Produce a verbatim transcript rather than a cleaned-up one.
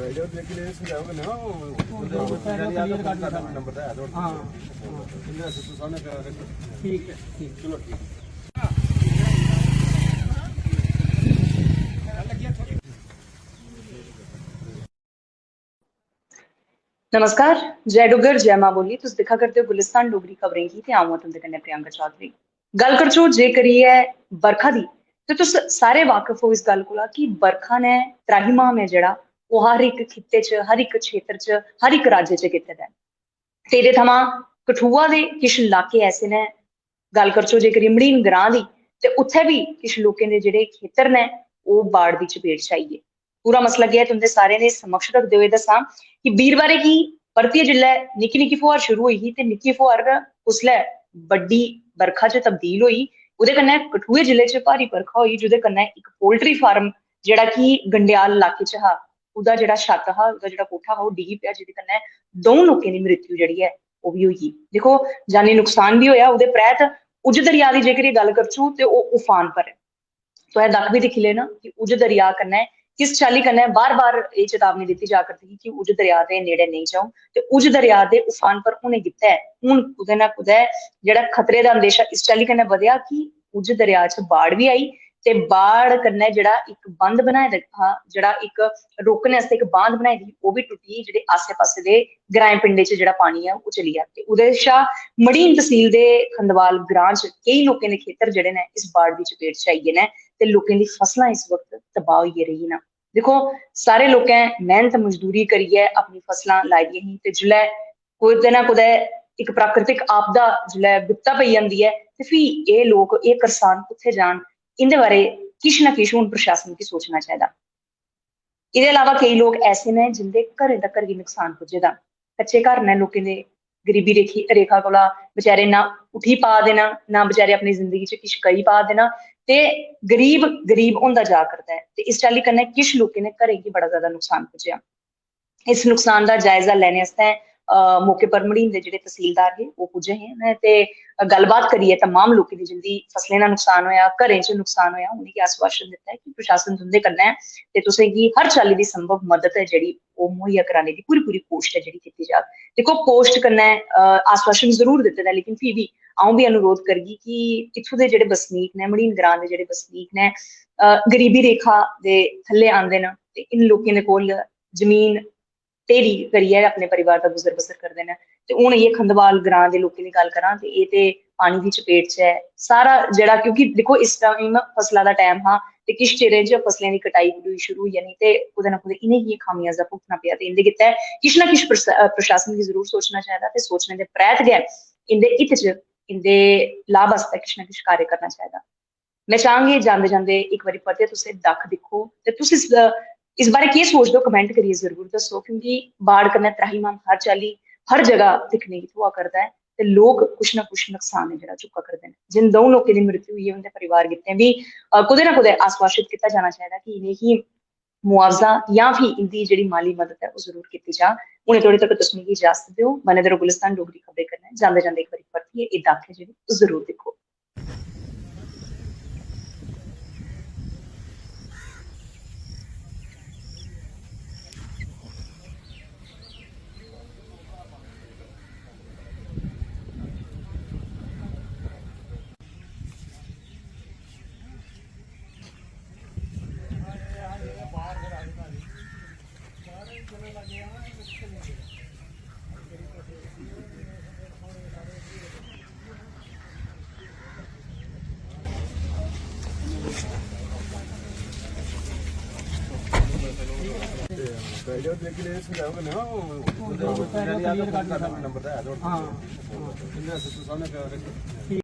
लेकिन ये समझाओगे ना, वो, वो, वो, वो, वो, वो, नंबर तो है, तो हाँ, हाँ। ठीक है, ठीक। चलो, ठीक। नमस्कार, जय डुग्गर, जय मां बोली। तुस दिक्खा करदे ओ गुलिस्तान डोगरी खबरें गी ते अ'ऊं आं तुं'दे कन्नै प्रियंका चौधरी। गल्ल करचो जे करियै बरखा दी, ते तुस सारे वाकफ ओ इस गल्ल कोला कि बरखा ने त्राहिमाम ऐ जेह्ड़ा, ओह् हर इक खित्ते च, हर इक क्षेत्र च, हर इक राज्य च कीते दा ऐ। ते एह्दे थमां कठुआ दे किश लाके ऐसे न, गल्ल करचो जेकर मड़ीन ग्रां दी, ते उत्थै बी किश लोकें दे जेह्ड़े खेतर न, ओह् बाढ़ दी चपेट च आई गे। पूरा मसला केह् ऐ, तुं'दे सारें दे समक्ष रखदे होए दस्सां कि बीरवारें गी परतियै जिसलै निक्की निक्की फुहार शुरू होई ही ते निक्की फुहार उसलै बड्डी बरखा च तब्दील होई, ओह्दे कन्नै कठुए जिले च भारी बरखा होई, जेह्दे कन्नै इक पोल्ट्री फार्म जेह्ड़ा कि गंडेआल इलाके च हा, ओह्दा जेह्ड़ा छत्त हा, ओह्दा जेह्ड़ा कोठा हा, ओह् डिग्गी पेआ, जेह्दे कन्नै द'ऊं लोकें दी मृत्यु जेह्ड़ी ऐ, ओह् बी होई गेई। दिक्खो, जानी नुकसान बी होएआ। ओह्दे परैंत उज्ज दरेआ दी जेकर एह् गल्ल करचू ते ओह् उफान पर ऐ। तुसें दक्ख बी दिक्खी लेना कि उज्ज दरेआ कन्नै किस चाल्ली कन्नै बार-बार एह् चेतावनी दित्ती जा करदी ही कि उज्ज दरेआ दे नेड़े नेईं जाओ, ते उज्ज दरेआ दे उफान पर होने गित्तै हून कुतै ना कुतै जेह्ड़ा खतरे दा अंदेशा इस चाल्ली कन्नै बधेआ कि उज्ज दरेआ च बाढ़ बी आई, ते बाढ़ कन्नै जेह्ड़ा इक बंद बनाए दा हा, जेह्ड़ा इक रोकने आस्तै इक बांध बनाई दी ही, ओह् बी टुट्टी, जेह्ड़े आस्सै पास्सै दे ग्राएं पिंडें च जेह्ड़ा पानी ऐ, ओह् चली गेआ। ते ओह्दे शा मड़ीन तसील दे खंदवाल ग्रां च केई लोकें दे खेतर जेह्ड़े न, इस बाढ़ दी चपेट च आई गे न ते लोकें दी फसलां इस वक्त तबाह होइयै रेही न। दिक्खो, सारे लोकें मेहनत मजदूरी करियै अपनी फसलां लाई दियां ही, ते जिसलै कुतै ना कुतै इक प्राकृतिक आपदा जिसलै बिपता पेई जंदी ऐ, ते फ्ही एह् लोक, एह् करसान कुत्थै जान? इं'दे बारे किश ना किश हून प्रशासन गी सोचना चाहिदा। एह्दे अलावा केई लोक ऐसे न जिं'दे घरें तगर गी नुकसान पुज्जे दा। कच्चे घर न लोकें दे, गरीबी रेखी, रेखा कोला बेचारे ना उठी पा दे न, ना बेचारे अपनी जिंदगी च किश करी पा दे न, ते गरीब गरीब होंदा जा करदा ऐ। ते इस चाल्ली कन्नै किश लोकें दे घरें गी बड़ा ज्यादा नुकसान पुज्जेआ। इस नुकसान दा जायजा लैने आस्तै, अ, मौके पर मड़ीन दे जेह्ड़े तसीलदार हे, ओह् पुज्जे हे। उ'नें ते गल्लबात करियै तमाम लोकें दी, जिं'दी फसलें दा नुकसान होएआ, घरें च नुकसान होएआ, उ'नेंगी आश्वासन दित्ता ऐ कि प्रशासन तुं'दे कन्नै ऐ ते तुसेंगी हर चाल्ली दी संभव मदद ऐ जेह्ड़ी, ओह् मुहैया कराने दी पूरी पूरी कोशट ऐ जेह्ड़ी कीती जाग। दिक्खो, कोशट कन्नै, अ, आश्वासन जरूर दित्ते दा ऐ, लेकिन फ्ही बी अ'ऊं बी अनुरोध करगी कि इत्थूं दे जेह्ड़े बसनीक न, मड़ीन ग्रां दे जेह्ड़े बसनीक न, अ, गरीबी रेखा दे थल्ले आंदे न, ते इन लोकें दे कोल जमीन ढेरी करियै अपने परिवार दा गुजर बसर करदे न। ते हून एह् खंदवाल ग्रां दे लोकें दी गल्ल करां ते एह् ते पानी दी चपेट च ऐ सारा जेह्ड़ा, क्योंकि दिक्खो, इस टाइम फसला दा टाइम हा ते किश चिरें च फसलें दी कटाई कटुई शुरू होई जानी, ते कुतै ना कुतै इ'नेंगी एह् खामियाजा भुगतना पेआ। ते इं'दे गित्तै किश ना किश प्रस-, अ, प्रशासन गी जरूर सोचना चाहिदा, ते सोचने दे परैत गै इं'दे हित च, इं'दे लाभ आस्तै किश ना किश कार्य करना चाहिदा। मैं चाहंग जे जांदे जांदे इक बारी परतियै तुस एह् दक्ख दिक्खो ते तुस इस, इस बारे केह् सोचदे ओ, कमेंट करियै जरूर दस्सो, क्योंकि बाढ़ कन्नै त्राहिमाम हर चाल्ली, हर जगह दिक्खने गी थ्होआ करदा ऐ ते लोक कुछ ना कुछ नुकसान ऐ जेह्ड़ा चुक्का करदे न। जिन द'ऊं लोकें दी मृत्यु होई ऐ, उं'दे परिवार गित्तै बी, अ, कुतै ना कुतै आश्वासित कीता जाना चाहिदा कि इ'नेंगी मुआवजा जां फ्ही इं'दी जेह्ड़ी माली मदद ऐ, ओह् जरूर कीती जा। हुनै तोड़ी तक तुस मिगी इजाजत देओ। बने दे र'वो गुलिस्तान डोगरी खबरें कन्नै। जांदे जांदे इक बारी परतियै एह् दक्ख ऐ जेह्ड़ी, ओह् जरूर दिक्खो।